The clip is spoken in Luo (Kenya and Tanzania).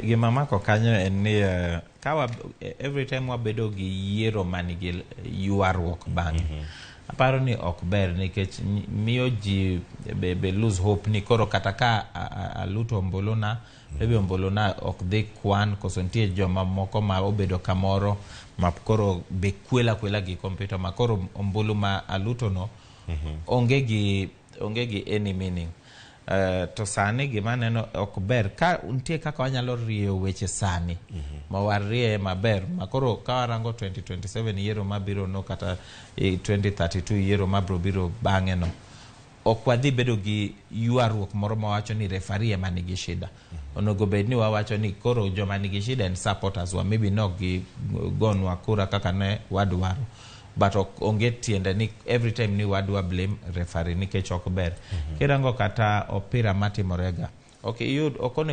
Gima mako kanyo en ni ka every time wabedo gi yiero manigi ywaruok bang'e, aparo ni ok ber nikech miyo ji be lose hope ni koro kata ka aluto ombulu na, maybe ombulu na ok dhi kwan, koso nitie joma moko ma obedo kamoro ma koro be kwela kwela gi kompyuta ma koro ombulu ma aluto no onge gi any meaning. To sani gima aneno ok ber ka nitie kaka wanyalo rieyo weche sani ma warieye maber, ma koro ka warango 2027 yiero mabiro no, kata 2032 yiero mabiro biro bang'e no, ok wadhi bedo gi ywaruok moro mawacho ni referee ema nigi shida. Onego bed ni wawacho ni koro joma nigi shida en supporters wa, maybe nok gi gonwa kura kaka ne wadwaro, but ok onge tiende ni every time ni wadwa blame referee nikech ok ber. Kirango kata opira matimorega, ok iyud ok onego.